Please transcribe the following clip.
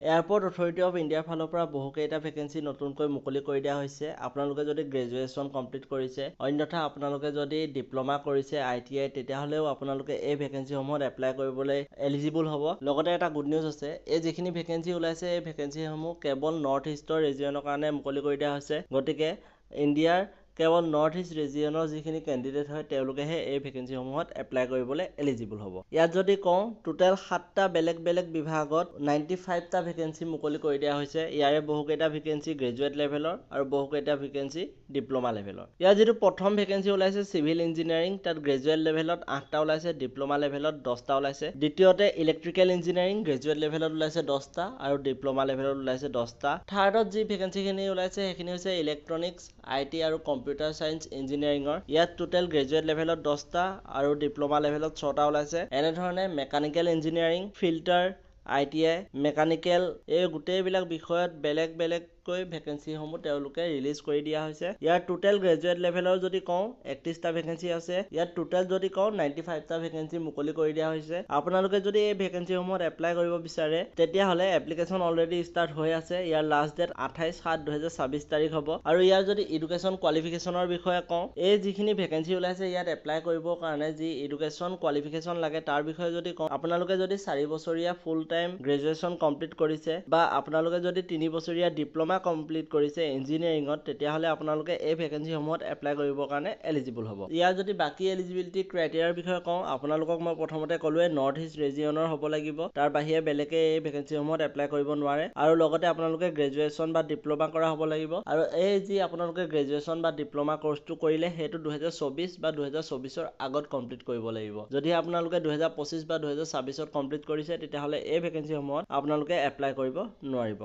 Airport authority of ইণ্ডিয়াৰ ফালৰ পৰা বহুকেইটা ভেকেঞ্চি নতুনকৈ মুকলি কৰি দিয়া হৈছে। আপোনালোকে যদি গ্ৰেজুৱেশ্যন কমপ্লিট কৰিছে, অন্যথা আপোনালোকে যদি ডিপ্ল'মা কৰিছে আইটিআই, তেতিয়াহ'লেও আপোনালোকে এই ভেকেঞ্চিসমূহত এপ্লাই কৰিবলৈ এলিজিবল হ'ব। লগতে এটা গুড নিউজ আছে, এই যিখিনি ভেকেঞ্চি ওলাইছে, এই ভেকেঞ্চিসমূহ কেৱল নৰ্থ ইষ্টৰ ৰিজিয়নৰ কাৰণে মুকলি কৰি দিয়া হৈছে। গতিকে ইণ্ডিয়াৰ কেৱল নৰ্থ ইষ্ট ৰিজিয়নৰ যিখিনি কেণ্ডিডেট হয়, তেওঁলোকেহে এই ভেকেঞ্চিসমূহত এপ্লাই কৰিবলৈ এলিজিবল হ'ব। ইয়াত যদি কওঁ, টোটেল 7টা বেলেগ বেলেগ বিভাগত 95টা ভেকেঞ্চি মুকলি কৰি দিয়া হৈছে। ইয়াৰে বহুকেইটা ভেকেঞ্চি গ্ৰেজুৱেট লেভেলৰ আৰু বহুকেইটা ভেকেঞ্চি ডিপ্ল'মা লেভেলৰ। ইয়াৰ যিটো প্ৰথম ভেকেঞ্চি ওলাইছে চিভিল ইঞ্জিনিয়াৰিং, তাত গ্ৰেজুৱেট লেভেলত 8টা ওলাইছে, ডিপ্ল'মা লেভেলত 10টা ওলাইছে। দ্বিতীয়তে ইলেক্ট্ৰিকেল ইঞ্জিনিয়াৰিং, গ্ৰেজুৱেট লেভেলত ওলাইছে 10টা আৰু ডিপ্ল'মা লেভেলত ওলাইছে 10টা। থাৰ্ডত যি ভেকেঞ্চিখিনি ওলাইছে, সেইখিনি হৈছে ইলেক্ট্ৰনিক্স, IT আৰু কম্পিউটাৰ চায়েন্স ইঞ্জিনিয়াৰিঙৰ। ইয়াত টোটেল গ্ৰেজুৱেট লেভেলত 10টা আৰু ডিপ্ল'মা লেভেলত 6টা ওলাইছে। এনেধৰণে mechanical engineering, fitter, ITI, mechanical, এই গোটেইবিলাক বিষয়ত বেলেগ বেলেগকৈ ভেকেঞ্চিসমূহ তেওঁলোকে ৰিলিজ কৰি দিয়া হৈছে। ইয়াৰ টোটেল গ্ৰেজুৱেট লেভেলৰ যদি কওঁ, 31টা ভেকেঞ্চি আছে। ইয়াত টোটেল যদি কওঁ, 95টা ভেকেঞ্চি মুকলি কৰি দিয়া হৈছে। আপোনালোকে যদি এই ভেকেঞ্চিসমূহত এপ্লাই কৰিব বিচাৰে, তেতিয়াহ'লে এপ্লিকেশ্যন অলৰেডি ষ্টাৰ্ট হৈ আছে। ইয়াৰ লাষ্ট ডেট 28/7/2026 তাৰিখ হ'ব। আৰু ইয়াৰ যদি এডুকেশ্যন কোৱালিফিকেশ্যনৰ বিষয়ে কওঁ, এই যিখিনি ভেকেঞ্চি ওলাইছে, ইয়াত এপ্লাই কৰিবৰ কাৰণে যি এডুকেশ্যন কোৱালিফিকেশ্যন লাগে, তাৰ বিষয়ে যদি কওঁ, আপোনালোকে যদি 4 বছৰীয়া ফুল টাইম গ্ৰেজুৱেশ্যন কমপ্লিট কৰিছে বা আপোনালোকে যদি 3 বছৰীয়া ডিপ্ল'মা কমপ্লিট কৰিছে ইঞ্জিনিয়াৰিঙত, তেতিয়াহ'লে আপোনালোকে এই ভেকেঞ্চিসমূহত এপ্লাই কৰিবৰ কাৰণে এলিজিবল হ'ব। ইয়াৰ যদি বাকী এলিজিবিলিটি ক্ৰাইটেৰিয়াৰ বিষয়ে কওঁ, আপোনালোকক মই প্ৰথমতে ক'লোৱে, নৰ্থ ইষ্ট ৰিজিয়নৰ হ'ব লাগিব। তাৰ বাহিৰে বেলেগে এই ভেকেঞ্চিসমূহত এপ্লাই কৰিব নোৱাৰে। আৰু লগতে আপোনালোকে গ্ৰেজুৱেশ্যন বা ডিপ্ল'মা কৰা হ'ব লাগিব। আৰু এই যি আপোনালোকে গ্ৰেজুৱেশ্যন বা ডিপ্ল'মা কৰ্চটো কৰিলে, সেইটো 2024 বা 2024ৰ আগত কমপ্লিট কৰিব লাগিব। যদি আপোনালোকে 2025 বা 2026ত কমপ্লিট কৰিছে, তেতিয়াহ'লে এই ভেকেঞ্চিসমূহত আপোনালোকে এপ্লাই কৰিব নোৱাৰিব।